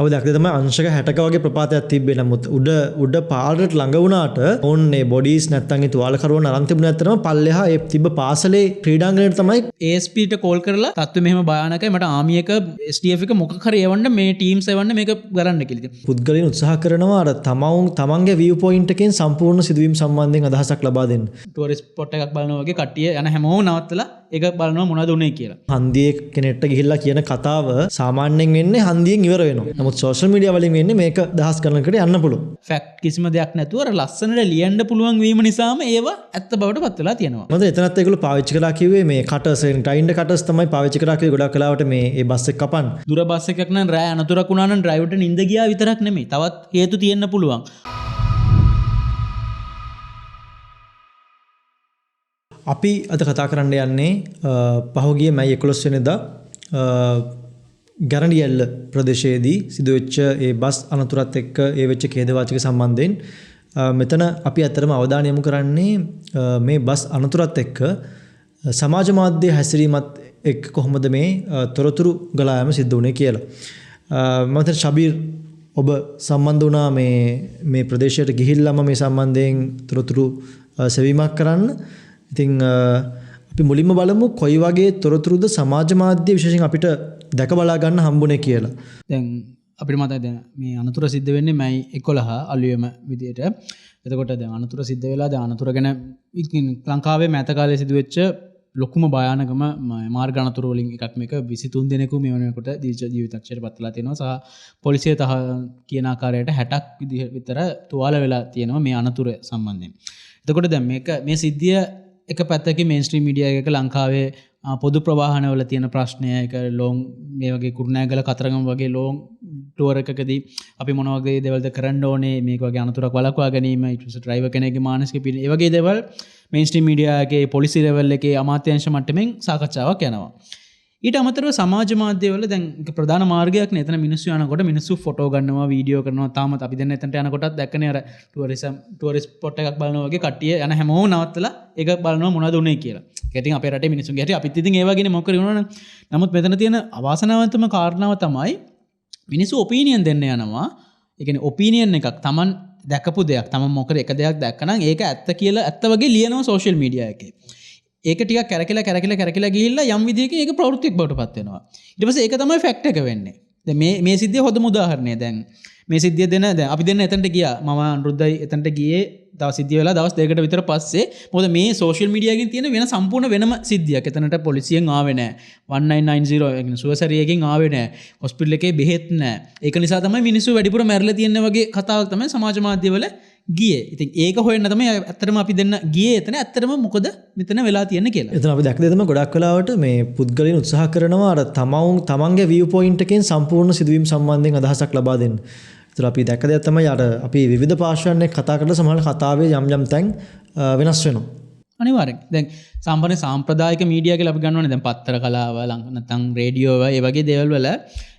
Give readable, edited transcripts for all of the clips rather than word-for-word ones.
ඔව්, දැක්කද තමයි අංශක 60ක වගේ ප්‍රපාතයක් තිබ්බේ. නමුත් උඩ උඩ පාරට ළඟ වුණාට ඕන් මේ බොඩීස් නැත්තම් ඒ තුවාලකරුවන් අරන් තිබුණේ ඇත්තටම පල්ලෙහා ඒ තිබ්බ පාසලේ ක්‍රීඩාංගණයට තමයි. ASP ට කෝල් කරලා තත්ත්වය මෙහෙම භයානකයි, මට ආමි එක SDF එක මොකක් හරි එවන්න, මේ ටීම්ස් එවන්න මේක කරන්න කියලා. ඉතින් පුද්ගලයන් උත්සාහ කරනවා අර තමන්ගේ විව් පොයින්ට් එකෙන් සම්පූර්ණ සිදුවීම් සම්බන්ධයෙන් අදහසක් ලබා දෙන්න. ටුවරිස්ට් ස්පොට් එකක් බලනවා වගේ කට්ටිය යන හැමෝම නවත්තලා ඒක බලනවා මොනවද උනේ කියලා. හන්දියේ කෙනෙක්ට ගිහිල්ලා කියන කතාව සාමාන්‍යයෙන් වෙන්නේ හන්දියෙන් ඉවර වෙනවා. නමුත් සෝෂල් මීඩියා වලින් වෙන්නේ මේක දහස් ගණනකට යන්න පුළුවන්. ෆැක්ට් කිසිම දෙයක් නැතුව අර ලස්සනට ලියන්න පුළුවන් වීම නිසාම ඒවා ඇත්ත බවට පත් වෙලා තියෙනවා. මොකද එතනත් ඒගොල්ලෝ පාවිච්චි කරා කිව්වේ මේ කටර්ස්, ග්‍රයින්ඩර් කටර්ස් තමයි පාවිච්චි කරා කිව්වේ ගොඩක් වෙලාවට මේ ඒ බස් එක කපන්න. දුර බස් එකක් නම් රෑ අනතුරක් වුණා නම් ඩ්‍රයිවර්ට නින්ද ගියා විතරක් නෙමෙයි, තවත් හේතු තියෙන්න පුළුවන්. අපි අද කතා කරන්න යන්නේ පහුගිය මැයි 11 වෙනිදා ගැරන්ඩියැල්ල ප්‍රදේශයේදී සිදුවෙච්ච ඒ බස් අනතුරත් එක්ක ඒ වෙච්ච ඛේදවාචක සම්බන්ධයෙන්. මෙතන අපි ඇත්තටම අවධානය යොමු කරන්නේ මේ බස් අනතුරත් එක්ක සමාජ මාධ්‍ය හැසිරීමත් එක්ක කොහොමද මේ තොරතුරු ගලා යාම සිද්ධ වුණේ කියලා. මම හිතන්නේ ශබීර් ඔබ සම්බන්ධ වුණා මේ ප්‍රදේශයට ගිහිල්ලාම මේ සම්බන්ධයෙන් තොරතුරු සෙවීමක් කරන්න. ඉතින් අපි මුලින්ම බලමු කොයි වගේ තොරතුරුද සමාජ මාධ්‍ය විශේෂයෙන් අපිට දැක බලා ගන්න හම්බුනේ කියලා. දැන් අපිට මතකයි දැන් මේ අනතුර සිද්ධ වෙන්නේ මැයි 11 අලුයම විදියට. එතකොට දැන් අනතුර සිද්ධ වෙලා දැන් අනතුර ගැන ඉතින් ලංකාවේ මෑත කාලේ සිදුවෙච්ච ලොකුම භයානකම මාර්ග අනතුරු වලින් එකක් මේක. 23 දෙනෙකු මේ වෙනකොට ජීවිතක්ෂයට පත් වෙලා තියෙනවා සහ පොලිසිය තහ කියන ආකාරයට 60ක් විදිහ විතර තුවාල වෙලා තියෙනවා මේ අනතුර සම්බන්ධයෙන්. එතකොට දැන් මේ සිද්ධිය එක පැත්තකින් මේන්ස්ට්‍රීම් මීඩියා එකක ලංකාවේ පොදු ප්‍රවාහනවල තියෙන ප්‍රශ්නය, ඒක ලොං මේ වගේ කුරුණෑගල කතරගම වගේ ලොං ටුවර් එකකදී අපි මොන වගේ දේවල්ද කරන්න ඕනේ, මේක වගේ අනතුරක් වළක්වා ගැනීම, ඊට පස්සේ ඩ්‍රයිවර් කෙනෙක්ගේ මානසික පීඩන, ඒ වගේ දේවල් මේන්ස්ට්‍රීම් මීඩියා එකේ පොලිසි ලෙවල් එකේ අමාත්‍යාංශ මට්ටමින් සාකච්ඡාවක් යනවා. ඊට අමතරව සමාජ මාධ්‍යවල දැන් ඒක ප්‍රධාන මාර්ගයක් නේ. එතන මිනිස්සු යනකොට මිනිස්සු ෆොටෝ ගන්නවා, වීඩියෝ කරනවා. තාමත් අපි දැන් එතනට යනකොටත් දැක්කනේ අර ටුවරිස්ට් ස්පොට් එකක් බලනවා වගේ කට්ටිය යන හැමෝම නවත්තලා ඒක බලනවා මොනවද උනේ කියලා. ඒක ඉතින් අපේ රටේ මිනිස්සුන්ගේ හැටි අපිත් ඉතින් ඒ වගේනේ මොකද වුණා නම්. නමුත් මෙතන තියෙන අවාසනාවන්තම කාරණාව තමයි මිනිස්සු ඔපිනියන් දෙන්න යනවා. ඒ කියන්නේ ඔපිනියන් එකක් Taman දැකපු දෙයක්, Taman මොකද එක දෙයක් දැක්කනම් ඒක ඇත්ත කියලා ඇත්ත වගේ ලියනවා සෝෂල් මීඩියා එකේ. ඒක ටිකක් කැරකිලා කැරකිලා කැරකිලා ගිහිල්ලා යම් විදියකින් ඒක ප්‍රවෘත්තියක් බවට පත් වෙනවා. ඊට පස්සේ ඒක තමයි ෆැක්ට් එක වෙන්නේ. දැන් මේ සිද්ධිය හොඳම උදාහරණය. දැන් මේ සිද්ධිය දෙන දැන් අපි දෙන්න එතනට ගියා. මම අනුරුද්ධයි එතනට ගියේ දවස් සිද්ධිය වෙලා දවස් දෙකකට විතර පස්සේ. මොකද මේ සෝෂල් මීඩියා එකෙන් තියෙන වෙන සම්පූර්ණ වෙනම සිද්ධියක්. එතනට පොලිසියෙන් ආවේ නෑ. 1990 ඒ කියන්නේ සුවසරිය එකෙන් ආවේ නෑ. හොස්පිටල් එකේ බෙහෙත් නෑ. ඒක නිසා තමයි මිනිස්සු වැඩිපුර මැරලා තියෙන්නේ වගේ කතාවක් තමයි සමාජ මාධ්‍යවල ගියේ. ඉතින් ඒක හොයන්න තමයි ඇත්තටම අපි දෙන්න ගියේ එතන. ඇත්තටම මොකද මෙතන වෙලා තියෙන්නේ කියලා. එතන අපි දැක්ක දේ තමයි ගොඩක් වෙලාවට මේ පුද්ගලයන් උත්සාහ කරනවා අර තමන්ගේ විව් පොයින්ට් එකෙන් සම්පූර්ණ සිදුවීම් සම්බන්ධයෙන් අදහසක් ලබා දෙන්න. ඒතර අපි දැක්ක දෙයක් තමයි අර අපි විවිධ පාර්ශ්වයන් එක්ක කතා කරලා සමහර කතාවේ යම් යම් තැන් වෙනස් වෙනවා. අනිවාර්යෙන්. දැන් සාමාන්‍ය සාම්ප්‍රදායික මීඩියා කියලා අපි ගන්නවනේ. දැන් පත්තර කලාව, නැත්නම් රේඩියෝ ඒ වගේ දේවල් වල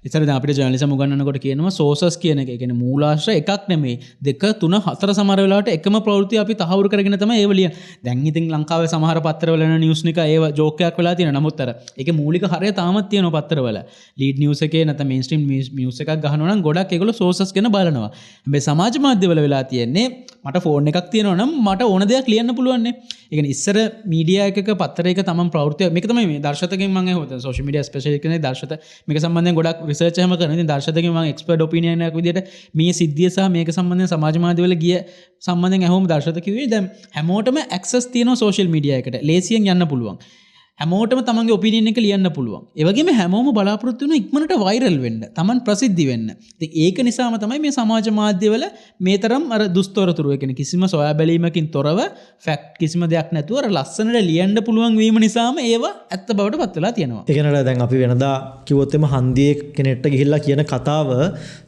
ඉතින් දැන් අපිට ජර්නලිසම් උගන්වනකොට කියනවා සෝසස් කියන එක. ඒ කියන්නේ මූලාශ්‍ර එකක් නෙමෙයි. 2 3 4 සමහර වෙලාවට එකම ප්‍රවෘත්ති අපි තහවුරු කරගෙන තමයි ඒව ලියන්නේ. දැන් ඉතින් ලංකාවේ සමහර පත්තරවල එන නිවුස් නිකා ඒව ජෝක් එකක් වෙලා තියෙනවා. නමුත් අර ඒකේ මූලික හරය තාමත් තියෙනවා පත්තරවල. ලීඩ් නිවුස් එකේ නැත්නම් මේන්ස්ට්‍රීම් නිවුස් එකක් ගහනවා නම් ගොඩක් ඒගොල්ලෝ සෝසස් ගැන බලනවා. හැබැයි සමාජ මාධ්‍යවල වෙලා තියෙන්නේ මට ෆෝන් එකක් තියෙනවා නම් මට ඕන දෙයක් ලියන්න පුළුවන් නේ. ඒ කියන්නේ ඉස්සර මීඩියා එකක පත්තරයක තමන් ප්‍රවෘත්ති මේක තමයි මේ දර්ශතගෙන් මම ඇහුවා. දැන් සෝෂල් මීඩියා ස්පෙෂලිස්ට් කෙනෙක් දර්ශත මේක සම්බන්ධයෙන් ගොඩක් රිසර්ච් එහෙම කරනවා. ඉතින් දර්ශතගෙන් මම එක්ස්පර්ට් ඔපිනියන් එකක් විදියට මේ සිද්ධිය සහ මේක සම්බන්ධයෙන් සමාජ මාධ්‍යවල ගිය සම්බන්ධයෙන් ඇහුවම දර්ශත කිව්වේ දැන් හැමෝටම ඇක්සස් තියෙනවා සෝෂල් මීඩියා එකට. ලේසියෙන් යන්න පුළුවන්. හැමෝටම තමන්ගේ ඔපිනියන් එක ලියන්න පුළුවන්. ඒ වගේම හැමෝම බලාපොරොත්තු වෙන ඉක්මනට වෛරල් වෙන්න, තමන් ප්‍රසිද්ධ වෙන්න. ඉතින් ඒක නිසාම තමයි මේ සමාජ මාධ්‍යවල මේ තරම් අර දුස්තොරතුරු, ඒ කියන්නේ කිසිම සොයා බැලීමකින් තොරව ෆැක්ට් කිසිම දෙයක් නැතුව අර ලස්සනට ලියන්න පුළුවන් වීම නිසාම ඒවා ඇත්ත බවට පත් වෙලා තියෙනවා. ඒ කියන්නේ දැන් අපි වෙනදා කිව්වොත් එම හන්දියේ කෙනෙක්ට ගිහිල්ලා කියන කතාව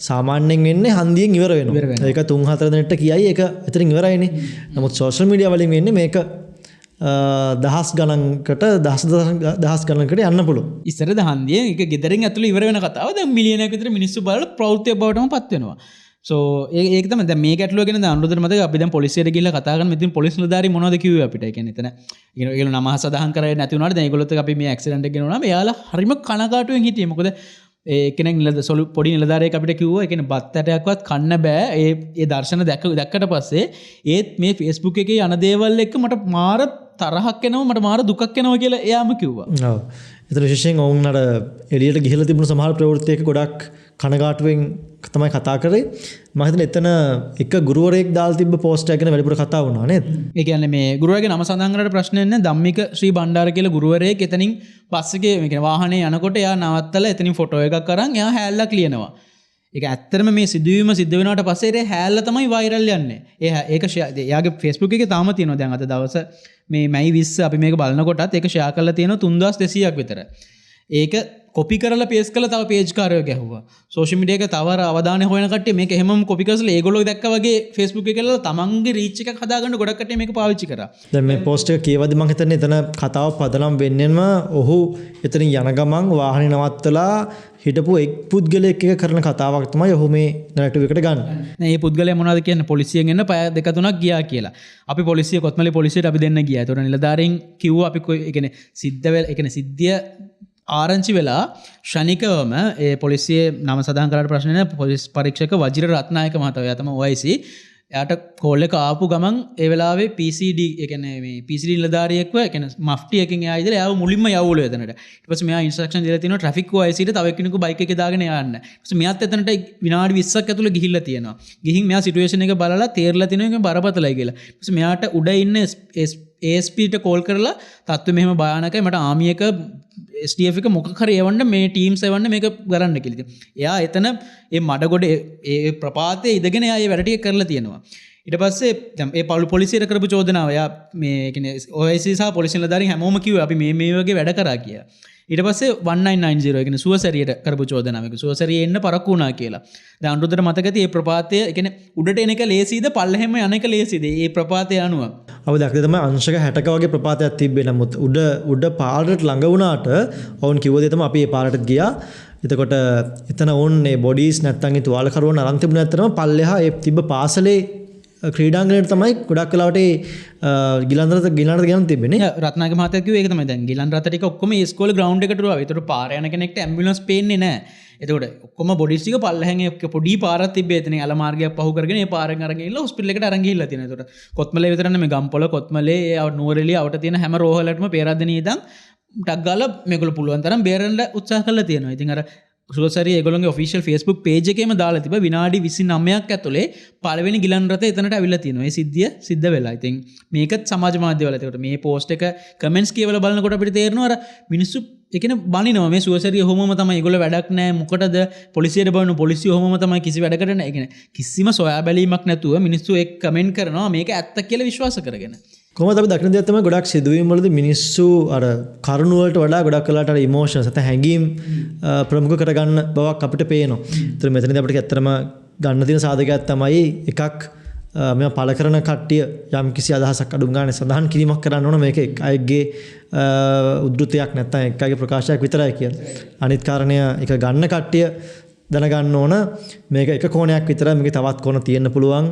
සාමාන්‍යයෙන් වෙන්නේ හන්දියෙන් ඉවර වෙනවා. ඒක 3-4 දෙනෙක්ට කියයි ඒක එතනින් ඉවරයිනේ. නමුත් සෝෂල් මීඩියා වලින් වෙන්නේ මේක දහස් ගණන්කට දහස් ගණන්කට යන්න පුළුවන්. ඉස්සර හන්දියේ ඒක ගෙදරින් ඇතුළේ ඉවර වෙන කතාව දැන් මිලියනයක් විතර මිනිස්සු බලලා ප්‍රවෘත්තියක් බවටම පත් වෙනවා. සෝ ඒක තමයි දැන් මේ ගැටලුව ගැන දැන් අනුරුද්ධට මතකයි අපි දැන් පොලිසියට ගිහිල්ලා කතා කරන ඉතින් පොලිස් නිලධාරී මොනවද කිව්වේ අපිට? ඒ කියන්නේ එතන ඒගොල්ලෝ නම සඳහන් කරන්නේ නැති වුණාට දැන් ඒගොල්ලොත් එක්ක අපි මේ ඇක්සිඩන්ට් එක ගෙන වුණාම එයාලා හරිම කනගාටුවෙන් හිටියේ. මොකද ඒ කෙනෙක් සොළු පොඩි නිලධාරියෙක් අපිට කිව්වා, ඒ කියන්නේ බත් ඇටයක්වත් කන්න බෑ. ඒ දර්ශන දැක්කට පස්සේ ඒත් මේ Facebook එකේ යන දේවල් එක්ක මට මාර තරහක් එනවා, මට මාර දුකක් එනවා කියලා එයාම කිව්වා. ඔව්. ඒතර විශේෂයෙන් ඔවුන් අර එළියට ගිහිල්ලා තිබුණු සමහර ප්‍රවෘත්ති එක ගොඩක් කනගාටුවෙන් තමයි කතා කරේ. මම හිතන්නේ එතන එක ගුරුවරයෙක් දාලා තිබ්බ පෝස්ට් එකක් ගැන වැඩිපුර කතා වුණා නේද? ඒ කියන්නේ මේ ගුරුවරයාගේ නම සඳහන් කරලා ප්‍රශ්නයක් නෑ. ධම්මික ශ්‍රී බණ්ඩාර කියලා ගුරුවරයෙක් එතනින් බස් එකේ මේ කියන්නේ වාහනේ යනකොට එයා නවත්තලා එතනින් ෆොටෝ එකක් අරන් එයා හැල්ලක් ලියනවා. ඒක ඇත්තටම මේ සිදුවීම සිද්ධ වෙනාට පස්සේ ඒ හැල්ල තමයි වෛරල් යන්නේ. ඒක එයාගේ Facebook එකේ තාම තියෙනවා. දැන් අද දවස මේ මැයි 20 අපි මේක බලනකොටත් ඒක ෂෙයා කරලා තියෙනවා 3200ක් විතර. ඒක කොපි කරලා පේස්ට් කරලා තව පේජ් කාරයෝ ගැහුවා. සෝෂල් මීඩියා එක තව අර අවධානය හොයන කට්ටිය මේක එහෙමම කොපි කරලා ඒගොල්ලෝ දැක්කා වගේ Facebook එකේ කරලා තමන්ගේ රීච් එකක් හදාගන්න ගොඩක් කට්ටිය මේක පාවිච්චි කරා. දැන් මේ පෝස්ට් එක කියවද්දි මං හිතන්නේ එතන කතාව පදනම් වෙන්නෙම ඔහු එතනින් යන ගමන් වාහනේ නවත්තලා හිටපු එක් පුද්ගලයෙක් එක කරන කතාවක් තමයි ඔහු මේ නැරටිව් එකට ගන්න. නෑ, මේ පුද්ගලයා මොනවද කියන්නේ? පොලිසියෙන් එන්න පැය දෙක තුනක් ගියා කියලා. අපි පොලිසිය කොත්මලේ පොලිසියට අපි දෙන්න ගියා. ඒතකොට නිලධාරීන් කිව්වා අපි කොයි, ඒ කියන්නේ සිද්ධ වෙලා, ඒ කියන්නේ සිද්ධිය ආරංචි වෙලා ෂණිකවම ඒ පොලිසියේ නම සඳහන් කරාට ප්‍රශ්න නෑ. පොලිස් පරීක්ෂක වජිර රත්නායක මහතා, එයා තමයි OIC. එයාට කෝල් එක ආපු ගමන් ඒ වෙලාවේ PCD, ඒ කියන්නේ මේ PCD නිලධාරියෙක්ව, ඒ කියන්නේ මෆ්ටි එකකින් එයා ඉඳලා එයාව මුලින්ම යවුවලු එතනට. ඊට පස්සේ මෙයා ඉන්ස්ට්‍රක්ෂන් දීලා තිනවා ට්‍රැෆික් OIC ට තව එක්කෙනෙකු බයික් එකේ දාගෙන යන්න. ඊට පස්සේ මෙයාත් එතනට විනාඩි 20ක් ඇතුළේ ගිහිල්ලා තියෙනවා. ගිහින් මෙයා සිටුේෂන් එක බලලා තේරලා තිනවා ඒක බරපතලයි කියලා. ඊට පස්සේ මෙයාට උඩ ඉන්න ASP ට කෝල් කරලා තත්ත්වෙ මෙහෙම භයානකයි, මට ආමි එක SDF එක මොකක් හරි එවන්න, මේ ටීම්ස් එවන්න මේක කරන්න කියලා. ඉතින් එයා එතන ඒ මඩගොඩ ඒ ප්‍රපාතයේ ඉඳගෙන එයා ඒ වැඩ ටික කරලා තියෙනවා. ඊට පස්සේ දැන් ඒ පළු පොලිසියට කරපු චෝදනාව එයා මේ කියන්නේ OIC සහ පොලිසිය නිලධාරීන් හැමෝම කිව්වා අපි මේ වගේ වැඩ කරා කියලා. ඊට පස්සේ 1990 ඒ කියන්නේ සුවසැරියට කරපු චෝදනාව. ඒක සුවසැරියේ එන්න පරක්කු වුණා කියලා. දැන් අනුරුද්ධට මතක ඇති මේ ප්‍රපාතය, ඒ කියන්නේ උඩට එන එක ලේසිද පල්ලෙහෙම යන එක ලේසිද? මේ ප්‍රපාතය අනුව. ඔව්, දැක්කේ තමයි අංශක 60ක වගේ ප්‍රපාතයක් තිබ්බේ. නමුත් උඩ පාරට ළඟ වුණාට ඔවුන් කිව්ව දේ තමයි අපි මේ පාරට ගියා. එතකොට එතන ඔවුන් මේ බොඩීස් නැත්තම් ඒ තුවාල කරුවන් අරන් තිබුණේ නැත්තරම පල්ලෙහා ඒ තිබ්බ පාසලේ ක්‍රීඩාංගණයට තමයි ගොඩක් වෙලාවට ඒ ගිලන් රථ ගෙනන් තිබෙන්නේ නේ. රත්නායක මහත්තයා කිව්වේ ඒක තමයි. දැන් ගිලන් රථ ටික ඔක්කොම ඒ ඉස්කෝලේ ග්‍රවුන්ඩ් එකට ආවා. ඒතකොට පාර යන කෙනෙක්ට ඇම්බියුලන්ස් පේන්නේ නෑ. එතකොට ඔක්කොම බොඩිස් ටික පල්ලෙහෙන් එක්ක පොඩි පාරක් තිබ්බේ. එතනින් ඇල මාර්ගයක් පහු කරගෙන ඒ පාරෙන් අරන් ගිහිල්ලා හොස්පිටල් එකට අරන් ගිහිල්ලා තියෙනවා. එතකොට කොත්මලේ විතර නෙමෙයි, ගම්පොළ, කොත්මලේ, ඒ නුවරඑළිය අවට තියෙන හැම රෝහලකටම පේරාදෙණිය ඉඳන් ටක් ගාලා මේගොල්ලෝ පුළුවන් තරම් බේරන්න උත්සාහ කරලා තියෙනවා. ඉතින් අර සුවසරිය ඒගොල්ලන්ගේ ඔෆිෂියල් Facebook page එකේම දාලා තිබ්බ විනාඩි 29ක් ඇතුලේ පළවෙනි ගිලන් රථය එතනට ඇවිල්ලා තියෙනවා. ඒ සිද්ධිය සිද්ධ වෙලා. ඉතින් මේකත් සමාජ මාධ්‍යවල. එතකොට මේ පෝස්ට් එක කමෙන්ට්ස් කියවලා බලනකොට අපිට තේරෙනවා අර මිනිස්සු ඒ කියන්නේ බනිනවා මේ සුවසරිය ඔහොමම තමයි, ඒගොල්ලෝ වැඩක් නෑ, මොකටද පොලිසියට බලන, පොලිසිය ඔහොමම තමයි, කිසි වැඩකට නෑ. ඒ කියන්නේ කිසිම සොයා බැලීමක් නැතුව මිනිස්සු එක් කමෙන්ට් කරනවා මේක ඇත්ත කියලා විශ්වාස කරගෙන. කොහොමද අපි දකින දෙයක් තමයි ගොඩක් සිදුවීම් වලදී මිනිස්සු අර කරුණු වලට වඩා ගොඩක් වෙලාවට අර ඉමෝෂන්ස් නැත්නම් හැඟීම් ප්‍රමුඛ කරගන්න බවක් අපිට පේනවා. ඒතර මෙතනදී අපිට ඇත්තටම ගන්න තියෙන සාධකයක් තමයි එකක් මේවා පළ කරන කට්ටිය යම් කිසි අදහසක් අඩුම ගානේ සඳහන් කිරීමක් කරන්න ඕන, මේක එක් අයෙක්ගේ උද්ෘතයක් නැත්නම් එක් අයෙක්ගේ ප්‍රකාශයක් විතරයි කියලා. අනිත් කාරණය එක ගන්න කට්ටිය දැනගන්න ඕන මේක එක කෝණයක් විතරයි, මේකේ තවත් කෝණ තියෙන්න පුළුවන්,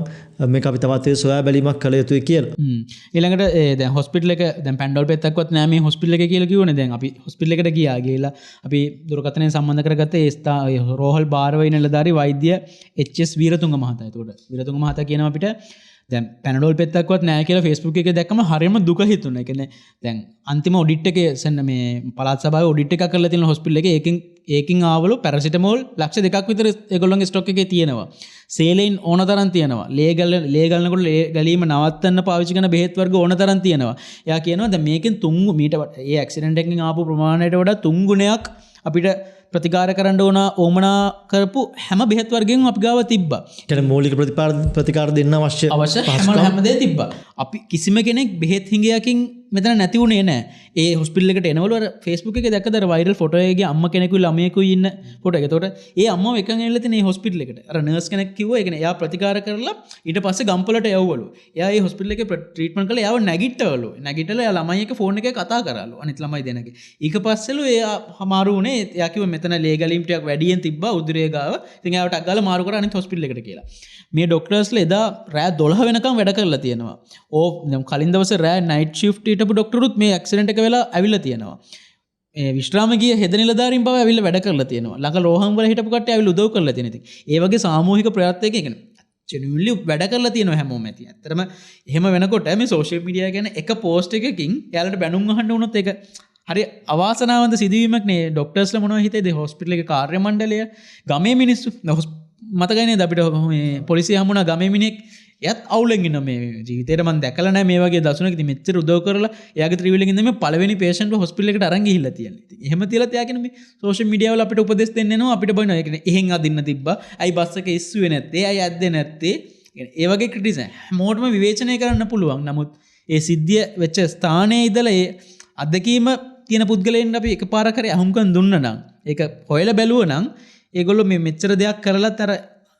මේක අපි තවත් සොයා බැලීමක් කළ යුතුයි කියලා. ඊළඟට ඒ දැන් හොස්පිටල් එක දැන් පැන්ඩෝල් පෙත්තක්වත් නෑ මේ හොස්පිටල් එකේ කියලා කිව්වනේ. දැන් අපි හොස්පිටල් එකට ගියා. ගිහලා අපි දුරකථනයෙන් සම්බන්ධ කරගත්ත ඒ රෝහල් භාරව ඉන්න නිලධාරී වෛද්‍ය එච්.එස්. වීරතුංග මහතා. එතකොට වීරතුංග මහතා කියනවා අපිට දැන් පැනඩෝල් පෙත්තක්වත් නෑ කියලා Facebook එකේ දැක්කම හරියම දුක හිතුණා. ඒ කියන්නේ දැන් අන්තිම ඔඩිට් එකේ සෙන්න මේ පළාත් සභාවේ ඔඩිට් එකක් කරලා තියෙන හොස්පිටල් එකේ ඒකෙන් ආවලු පැරසිටමෝල් ලක්ෂ 2ක් විතර ඒගොල්ලන්ගේ ස්ටොක් එකේ තියෙනවා. සේලයින් ඕන තරම් තියෙනවා. ලේ ගලනකොට ලේ ගැලීම නවත්තන්න පාවිච්චි කරන බෙහෙත් වර්ග ඕන තරම් තියෙනවා. එයා කියනවා දැන් මේකෙන් තුන් මීට ඒ ඇක්සිඩන්ට් එකකින් ආපු ප්‍රමාණයට වඩා තුන් ගුණයක් අපිට ප්‍රතිකාර කරන්න ඕන ඕමනා කරපු හැම බෙහෙත් වර්ගයක්ම අපි ගාව තිබ්බා. ඒ කියන්නේ මූලික ප්‍රතිකාර දෙන්න අවශ්‍ය හැම දෙයක් තිබ්බා. අපි කිසිම කෙනෙක් බෙහෙත් හිඟයකින් මෙතන නැති වුණේ නෑ. ඒ හොස්පිටල් එකට එනවලු අර Facebook එකේ දැක්කද අර වෛරල් ෆොටෝ එකේ අම්මා කෙනෙකුයි ළමයෙකුයි ඉන්න ෆොටෝ එක. එතකොට ඒ අම්මව එකන් ඇවිල්ලා තියෙන මේ හොස්පිටල් එකට. අර නර්ස් කෙනෙක් කිව්වා ඒ කියන්නේ එයා ප්‍රතිකාර කරලා ඊට පස්සේ ගම්පොළට යවවලු. එයා ඒ හොස්පිටල් එකේ ට්‍රීට්මන්ට් කරලා එයාව නැගිට්ටවලු. නැගිටලා එයා ළමයි එක්ක ෆෝන් එකේ කතා කරාලු. අනිත් ළමයි දෙනගේ. ඊට පස්සෙලු එයා මාරු වුණේ. එයා කිව්වා මෙතන ලේ ගැලීම් ටිකක් වැඩියෙන් තිබ්බා උදුරේ ගාව. ඉතින් එයාව ටක් ගාලා මාරු කරා අනිත් හොස්පිටල් එකට කියලා. මේ ඩොක්ටර්ස්ලා එදා රෑ 12 වෙනකම් වැඩ කරලා තියෙනවා. ඕ දැන් කලින් දවසේ රෑ නයිට් ෂිෆ්ට් හිටපු ඩොක්ටරුත් මේ ඇක්සිඩන්ට් එක වෙලා ඇවිල්ලා තියෙනවා. මේ විශ්‍රාම ගිය හෙද නිලධාරීන් පවා ඇවිල්ලා වැඩ කරලා තියෙනවා. ළඟ රෝහන් වල හිටපු කට්ටිය ඇවිල්ලා උදව් කරලා තියෙනවා. ඉතින් ඒ වගේ සාමූහික ප්‍රයත්නයක ඒ කියන්නේ ජෙනුයින්ලි වැඩ කරලා තියෙනවා හැමෝම ඇති. ඇත්තටම එහෙම වෙනකොට මේ සෝෂල් මීඩියා ගැන එක පෝස්ට් එකකින් එයාලට බැනුම් අහන්න වුණොත් ඒක හරි අවාසනාවන්ත සිදුවීමක් නේ. ඩොක්ටර්ස්ලා මොනවා හිතේද? හොස්පිටල් එකේ කාර්ය මණ්ඩලය, ගමේ මිනිස්සු මතකයි නේද අපිට මේ පොලිසිය හමුණා ගමේ මිනිහෙක්, එයත් අවුලෙන් ඉන්නවා. මේ ජීවිතේට මං දැකලා නැහැ මේ වගේ දසුනක්. ඉතින් මෙච්චර උදව් කරලා එයාගේ ත්‍රිවිල් එකෙන් මේ පළවෙනි පේෂන්ට්ව හොස්පිටල් එකට අරන් ගිහිල්ලා තියෙන්නේ. ඉතින් එහෙම තියලා තියාගෙන මේ සෝෂල් මීඩියා වල අපිට උපදෙස් දෙන්න එනවා, අපිට බයිනවා. ඒ කියන්නේ එහෙන් අදින්න තිබ්බා, ඇයි බස් එක ඉස්සුවේ නැත්තේ, ඇයි ඇද්දේ නැත්තේ, ඒ වගේ ක්‍රිටිසිසම් හැමෝටම විවේචනය කරන්න පුළුවන්. නමුත් ඒ සිද්ධිය වෙච්ච ස්ථානයේ ඉඳලා ඒ අත්දැකීම තියෙන පුද්ගලයන් අපි එකපාරක් හරි අහුම්කම් දුන්නා නම්, ඒක හොයලා බැලුවා නම් ඒගොල්ලෝ මේ මෙච්චර දෙයක් කරලත් අර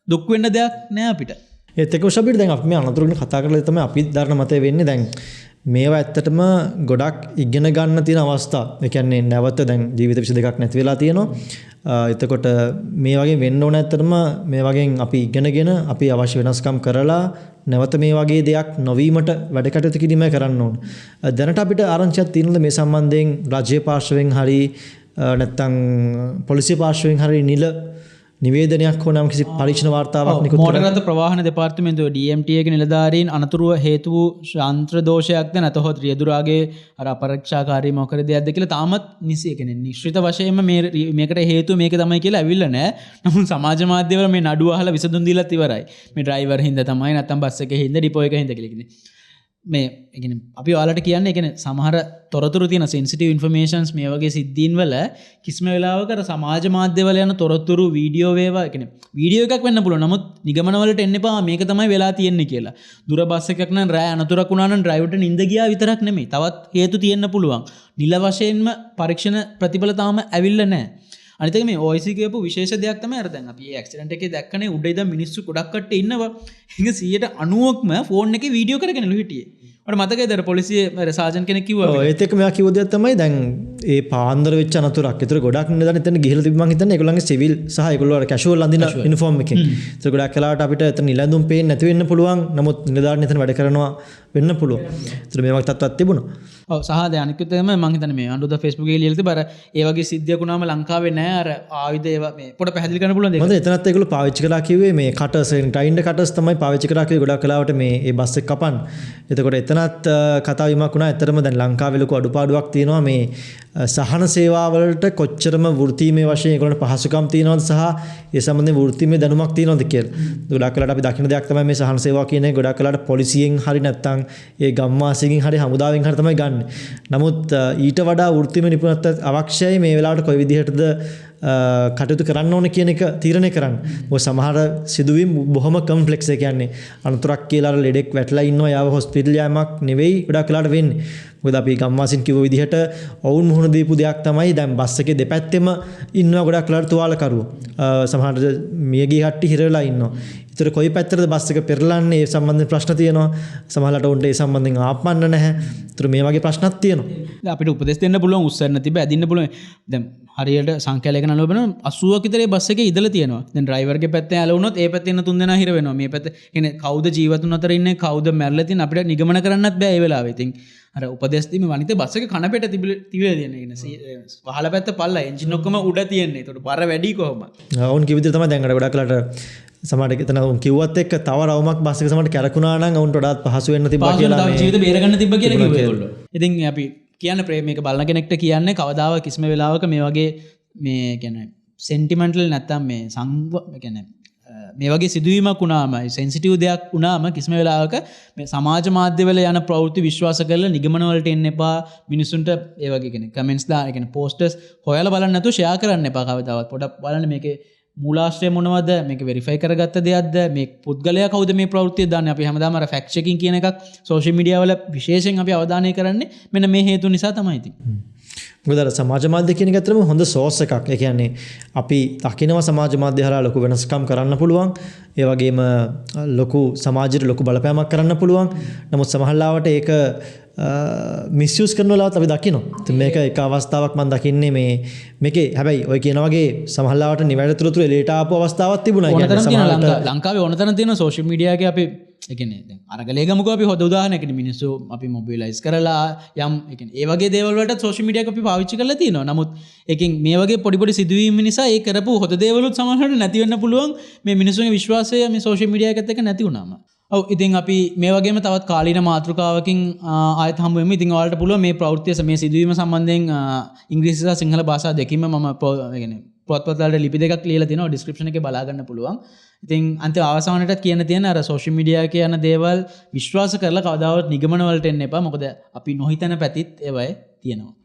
දුක් වෙන්න දෙයක් නෑ අපිට. ඒත් එක්කම ශබීර් දැන් අපි මේ අනතුරු ගැන කතා කරලා තමයි අපි දරන මතය වෙන්නේ. දැන් මේවා ඇත්තටම ගොඩක් ඉගෙන ගන්න තියෙන අවස්ථා. ඒ කියන්නේ නැවත දැන් ජීවිත 22ක් නැති වෙලා තියෙනවා. එතකොට මේ වගේ වෙන්න ඕන ඇත්තටම මේ වගේ අපි ඉගෙනගෙන අපි අවශ්‍ය වෙනස්කම් කරලා නැවත මේ වගේ දෙයක් නොවීමට වැඩ කටයුතු කිරීමයි කරන්න ඕන. දැනට අපිට ආරංචියක් තියෙනවද මේ සම්බන්ධයෙන් රාජ්‍ය පාර්ශවයෙන් හරි නැත්නම් පොලිසිය පාර්ශවයෙන් හරි නිල නිවේදනයක් හෝ නම් කිසි පරීක්ෂණ වාර්තාවක් නිකුත් මෝටර් රථ ප්‍රවාහන දෙපාර්තමේන්තුව DMT එකේ නිලධාරීන් අනතුරුව හේතු වූ ශාන්ත්‍ර දෝෂයක්ද නැතහොත් රියදුරාගේ අර අපරීක්ෂාකාරී මොකද දෙයක්ද කියලා තාමත් නිසි ඒ කියන්නේ නිශ්චිත වශයෙන්ම මේකට හේතුව මේක තමයි කියලා ඇවිල්ලා නැහැ. නමුත් සමාජ මාධ්‍යවල මේ නඩුව අහලා විසඳුම් දීලත් ඉවරයි. මේ ඩ්‍රයිවර් හින්දා තමයි, නැත්නම් බස් එකේ හින්දා, ඩිපෝ එක හින්දා කියලා. කියන්නේ මේ ඒ කියන්නේ අපි ඔයාලට කියන්නේ ඒ කියන්නේ සමහර තොරතුරු තියෙන සෙන්සිටිව් ඉන්ෆර්මේෂන්ස් මේ වගේ සිද්ධීන් වල කිසිම වෙලාවක අර සමාජ මාධ්‍යවල යන තොරතුරු වීඩියෝ වේවා, ඒ කියන්නේ වීඩියෝ එකක් වෙන්න පුළුවන්. නමුත් නිගමන වලට එන්න එපා මේක තමයි වෙලා තියෙන්නේ කියලා. දුර බස් එකක් නම් රෑ අනතුරක් වුණා නම් ඩ්‍රයිවර්ට නින්ද ගියා විතරක් නෙමෙයි, තවත් හේතු තියෙන්න පුළුවන්. නිල වශයෙන්ම පරීක්ෂණ ප්‍රතිඵල තාම ඇවිල්ලා නැහැ. අනිත් එක මේ OIC කියපු විශේෂ දෙයක් තමයි අර දැන් අපි මේ ඇක්සිඩන්ට් එකේ දැක්කනේ උඩ ඉඳන් මිනිස්සු ගොඩක් කට්ටිය ඉන්නවා. ඒක 90%ක්ම ෆෝන් එකේ වීඩියෝ කරගෙනලු හිටියේ. මට මතකයි අර පොලිසියේ අර සාජන් කෙනෙක් කිව්වා. ඔව් ඒත් එක්ක මෙයා කිව්ව දෙයක් තමයි දැන් ඒ පාන්දර වෙච්ච අනතුරක්. ඒතර ගොඩක් නිලධාරීන් එතන ගිහිල්ලා තිබ්බ මං හිතන්නේ ඒගොල්ලන්ගේ සිවිල් සහ ඒගොල්ලෝ අර කැෂුවල් අඳින යුනිෆෝම් එකෙන්. ඒතර ගොඩක් වෙලාවට අපිට එතන නිලැඳුම් පේන්නේ නැති වෙන්න පුළුවන්. නමුත් නිලධාරීන් එතන වැඩ කරනවා වෙන්න පුළුවන්. ඒතර මේ වගේ තත්ත්වයක් තිබුණා. ඔව් සහ දැන් අනිත් තමයි මං හිතන්නේ මේ අනුරුද්ධ Facebook එකේ ලියලා තිබ්බ අර ඒ වගේ සිද්ධියක් වුණාම ලංකාවේ නෑ අර ආයුධ ඒවා මේ පොඩ පැහැදිලි කරන්න පුළුවන් දෙයක්. මොකද එතනත් ඒගොල්ලෝ පාවිච්චි කරලා කිව්වේ මේ කටර්ස් ග්‍රයින්ඩර් කටර්ස් තමයි පාවිච්චි කරලා කිව්වේ ගොඩක් වෙලාවට මේ ඒ බස් එක කපන්න. එතකොට එතනත් කතා වීමක් වුණා. ඇත්තටම දැන් ලංකාවේ ලොකු අඩුපාඩුවක් තියෙනවා මේ සහන සේවාවලට කොච්චරම වෘත්තීමය වශයෙන් ඒගොල්ලන්ට පහසුකම් තියෙනවද සහ ඒ සම්බන්ධයෙන් වෘත්තීමය දැනුමක් තියෙනවද කියලා. ගොඩක් වෙලාවට අපි දකින දෙයක් තමයි මේ සහන සේවාව කියන එක ගොඩක් වෙලාවට පොලිසියෙන් හරි නැත්නම් ඒ ගම්වාසීගෙන් හරි හමුදාවෙන් හරි තමයි ගන්න. නමුත් ඊට වඩා වෘත්තීමය නිපුණත්වයක් අවශ්‍යයි මේ වෙලාවට කොයි විදිහටද කටයුතු කරන්න ඕන කියන එක තීරණය කරන්න. මොකද සමහර සිදුවීම් බොහොම කම්ප්ලෙක්ස්. ඒ කියන්නේ අනතුරක් කියලා අර ලෙඩෙක් වැටලා ඉන්නවා යාව හොස්පිටල් යෑමක් නෙවෙයි ගොඩක් වෙලාවට වෙන්නේ. මොකද අපි ගම්වාසීන් කිව්ව විදිහට ඔවුන් මුහුණ දීපු දෙයක් තමයි දැන් බස් එකේ දෙපැත්තෙම ඉන්නවා ගොඩක් වෙලාවට තුවාලකරුවෝ. සමහරට මියගිය කට්ටිය හිර වෙලා ඉන්නවා. ඒතර කොයි පැත්තටද බස් එක පෙරලන්නේ ඒ සම්බන්ධයෙන් ප්‍රශ්න තියෙනවා. සමහරවිට ඔවුන්ට ඒ සම්බන්ධයෙන් ආපන්න නැහැ. ඒතර මේ වගේ ප්‍රශ්නත් තියෙනවා. දැන් අපිට උපදෙස් දෙන්න පුළුවන්, උස්සන්න තිබ්බ, ඇදින්න පුළුවන්. දැන් හරියට සංඛ්‍යාලේඛන අනුව බලන 80ක් විතර ඒ බස් එකේ ඉඳලා තියෙනවා. දැන් ඩ්‍රයිවර්ගේ පැත්තෙන් ඇලවුනොත් ඒ පැත්තේ ඉන්න තුන් දෙනා හිර වෙනවා. මේ පැත්තේ කියන්නේ කවුද ජීවතුන් අතර ඉන්නේ, කවුද මැරලා තියෙන්නේ අපිට නිගමන කරන්නත් බෑ ඒ වෙලාවේ. ඉතින් අර උපදෙස් දීම අනිත් බස් එක කනපෙට තිබිලා තියෙන. ඒ කියන්නේ වහල පැත්ත පල්ලා එන්ජින් ඔක්කොම උඩ තියෙන්නේ. ඒතකොට බර වැඩි කොහොමද? ඔවුන් කිව්ව විදිහට තමයි දැන් අර ගොඩක් වෙලාට සමහරට එතන ඔවුන් කිව්වත් එක්ක තව රවුමක් බස් එක සමහරට කැරකුණා නම් ඔවුන්ට වඩාත් පහසු වෙන්න තිබ්බා කියලා මේ ජීවිත බේරගන්න තිබ්බා කියලා කිව්වා ඒගොල්ලෝ. ඉතින් අපි කියන්න මේක බලන කෙනෙක්ට කියන්නේ කවදාවත් කිසිම වෙලාවක මේ වගේ මේ කියන්නේ සෙන්ටිමෙන්ටල් නැත්තම් මේ කියන්නේ මේ වගේ සිදුවීමක් වුණාම සෙන්සිටිව් දෙයක් වුණාම කිසිම වෙලාවක මේ සමාජ මාධ්‍යවල යන ප්‍රවෘත්ති විශ්වාස කරලා නිගමන වලට එන්න එපා. මිනිසුන්ට ඒ වගේ කියන්නේ කමෙන්ට්ස් දාන, ඒ කියන්නේ පෝස්ටර්ස් හොයලා බලන්න නැතුව ෂෙයා කරන්න එපා කවදාවත්. පොඩක් බලන්න මේකේ මූලාශ්‍රය මොනවද, මේක වෙරිෆයි කරගත්ත දෙයක්ද, මේ පුද්ගලයා කවුද මේ ප්‍රවෘත්තිය දාන්නේ. අපි හැමදාම අර ෆැක්ට් චෙකින් කියන එකක් සෝෂල් මීඩියා වල විශේෂයෙන් අපි අවධානය කරන්නේ මෙන්න මේ හේතු නිසා තමයි. ඉතින් මොකද අර සමාජ මාධ්‍ය කියන එක ඇත්තටම හොඳ සෝස් එකක්. ඒ කියන්නේ අපි දකිනවා සමාජ මාධ්‍ය හරහා ලොකු වෙනස්කම් කරන්න පුළුවන්. ඒ වගේම ලොකු සමාජයට ලොකු බලපෑමක් කරන්න පුළුවන්. නමුත් සමහර ලාවට ඒක මිස්යූස් කරන වෙලාවත් අපි දකිනවා. ඉතින් මේක එක අවස්ථාවක් මම දකින්නේ මේ මේකේ හැබැයි ඔය කියන වගේ සමහර ලාවට නිවැරදි තොරතුරු එළියට ආපු අවස්ථාවක් තිබුණා. ඒ කියන්නේ සමහරවිට ලංකාවේ ඕන තරම් තියෙන සෝෂල් මීඩියා එකේ අපි ඒ කියන්නේ දැන් අරගලේ ගමුකෝ අපි හොඳ උදාහරණයකට මිනිස්සු අපි මොබිලයිස් කරලා යම් ඒ කියන්නේ ඒ වගේ දේවල් වලට සෝෂල් මීඩියා එක අපි පාවිච්චි කරලා තියෙනවා. නමුත් ඒකෙන් මේ වගේ පොඩි පොඩි සිදුවීම් නිසා ඒ කරපු හොඳ දේවලුත් සමහරවිට නැති වෙන්න පුළුවන් මේ මිනිස්සුන්ගේ විශ්වාසය මේ සෝෂල් මීඩියා එකත් එක්ක නැති වුණාම. ඔව්, ඉතින් අපි මේ වගේම තවත් කාලීන මාතෘකාවකින් ආයෙත් හමු වෙමු. ඉතින් ඔයාලට පුළුවන් මේ ප්‍රවෘත්තිය මේ සිදුවීම සම්බන්ධයෙන් ඉංග්‍රීසි සහ සිංහල භාෂා දෙකින්ම මම ඒ කියන්නේ පුවත්පත් වලට ලිපි දෙකක් ලියලා තියෙනවා. ඩිස්ක්‍රිප්ෂන් එකේ බලා ගන්න පුළුවන්. ඉතින් අන්තිම අවසානයටත් කියන්න තියෙන අර සෝෂල් මීඩියා එකේ යන දේවල් විශ්වාස කරලා කවදාවත් නිගමන වලට එන්න එපා. මොකද අපි නොහිතන පැතිත් ඒවයි තියෙනවා.